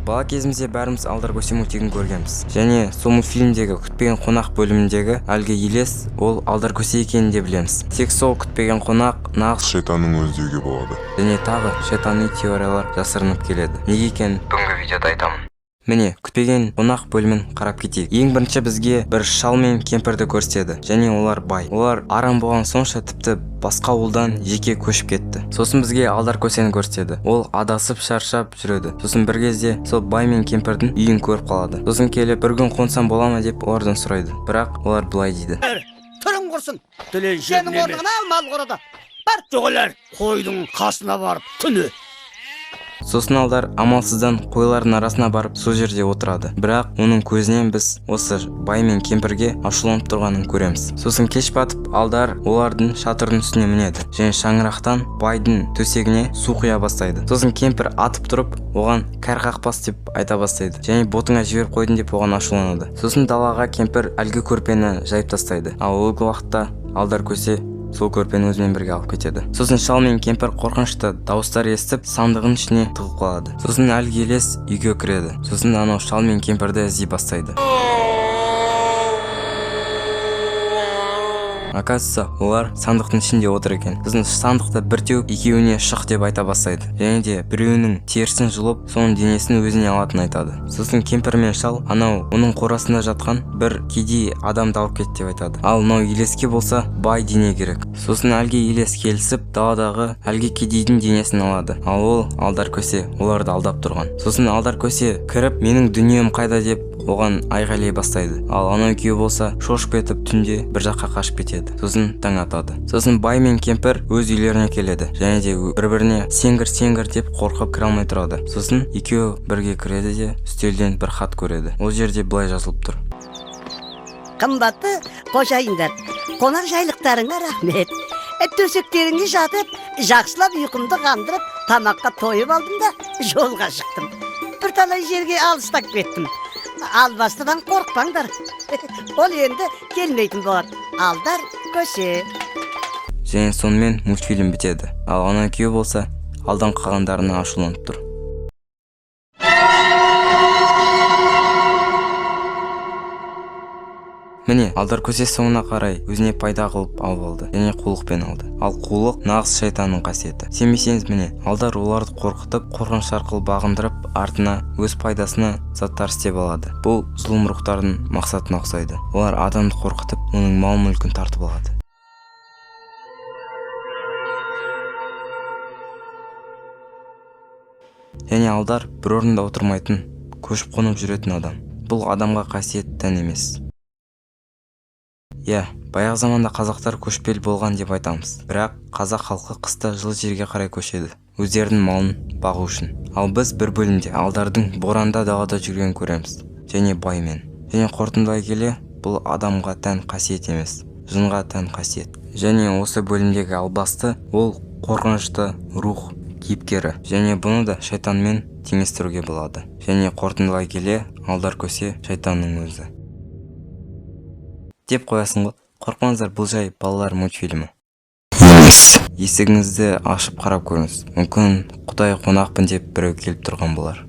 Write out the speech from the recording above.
Бала кезімізде бәріміз Алдар Көсе мультигін көргенбіз. Және сол мультфильмдегі күтпеген қонақ бөліміндегі әлгі елес ол Алдар Көсе екенін де білеміз. Тек сол күтпеген қонақ нағыз шайтанның өзі деуге болады. Және тағы шайтани теориялар жасырынып келеді. Неге екенін бүгінгі видеода айтамын. Міне, күтпеген қонақ бөлімін қарап кетейік. Ең бірінші бізге бір шал мен кемпірді көрсетеді. Және олар бай. Олар арам болған сонша, тіпті басқа ауылдан жеке көшіп кетті. Сосын бізге Алдар Көсені көрсетеді. Ол адасып, шаршап жүреді. Сосын бір кезде сол бай мен кемпірдің үйін көріп қалады. Сосын келіп, бір күн қонсам бола ма деп олардан сұрайды. Бірақ олар былай дейді. Түрің құрсын. Тіленші Сенің неме? орныңа мал қорада. Бар. Жоғалар, қойдың қасына барып түні. Сосын Алдар амалсыздан қойлардың арасына барып, сол жерде отырады. Бірақ оның көзінен біз осы бай мен кемпірге ашуланып тұрғанын көреміз. Сосын кеш батып, Алдар олардың шатырының үстіне мінеді және шаңырақтан байдың төсегіне су құя бастайды. Сосын кемпір атып тұрып, оған кәр қақпас деп айта бастайды және ботыңа жіберіп қойдым деп оған ашуланады. Сосын далаға кемпір әлгі көрпені жайып тастайды. Ал ол уақытта Алдар Көсе сол көрпені өзімен бірге алып кетеді. Сосын шал мен кемпір қорқынышты дауыстар естіп, сандығының ішіне тығылып қалады. Сосын әлгі елес үйге кіреді. Сосын анау шал мен кемпірді іздей бастайды. Оказывается, олар сандықтың ішінде отыр екен. Сосын сандықты бір теуіп, екеуіне шық деп айта бастайды. Және де біреуінің терісін жұлып, соның денесін өзіне алатынын айтады. Сосын кемпір мен шал анау оның қорасында жатқан бір кедей адамды алып кет деп айтады. Ал мынау елеске болса бай дене керек. Сосын әлгі елес келісіп, даладағы әлгі кедейдің денесін алады. Ал ол Алдар Көсе оларды алдап тұрған. Сосын Алдар Көсе кіріп, менің дүнием қайда деп оған айғайлай бастайды. Ал анау екеуі болса шошып кетіп, түнде бір жаққа қашып кетеді. Сосын таң атады. Сосын бай мен кемпір өз үйлеріне келеді және де бір-біріне сен кір, сен кір деп қорқып кіре алмай тұрады. Сосын екеуі бірге кіреді де, үстелден бір хат көреді. Ол жерде былай жазылып тұр. Қымбатты қожайындар, қонақ жайлықтарыңа рахмет. Төсектеріңе жатып, жақсылап ұйқымды қандырып, тамаққа тойып алдым да жолға шықтым. Бірталай жерге алыстап кеттім. Албастыдан қорықпаңдар. Ол енді келмейтін болады. Алдар Көсе. Және сонымен мультфильм бітеді. Ал ана екеуі болса алдан қалғандарына ашуланып тұр. Міне, Алдар Көсе соңына қарай өзіне пайда қылып алып алды және қулықпен алды. Ал қулық нағыз шайтанның қасиеті. Сенбесеңіз, міне, Алдар оларды қорқытып, қорқыныш арқылы бағындырып, артына өз пайдасына заттар істеп алады. Бұл зұлым рухтардың мақсатына ұқсайды. Олар адамды қорқытып, оның мал мүлкін тартып алады. Және Алдар бір орында отырмайтын, көшіп қонып жүретін адам. Бұл адамға қасиет тән емес. Иә, баяғы заманда қазақтар көшпелі болған деп айтамыз. Бірақ қазақ халқы қыста жылы жерге қарай көшеді, өздерінің малын бағу үшін. Ал біз бір бөлімде Алдардың боранда далада жүргенін көреміз және баймен. Және қорытындылай келе, бұл адамға тән қасиет емес, жынға тән қасиет. Және осы бөлімдегі албасты ол қорқынышты рух кейіпкері. Және бұны да шайтанмен теңестіруге болады. Және қорытындылай келе, Алдар Көсе шайтанның өзі. Деп қоясың ғой. Қорықпаңыздар, бұл жай балалар мультфильмі. Есігіңізді ашып қарап көріңіз. Мүмкін Құдай қонақпын деп біреу келіп тұрған болар.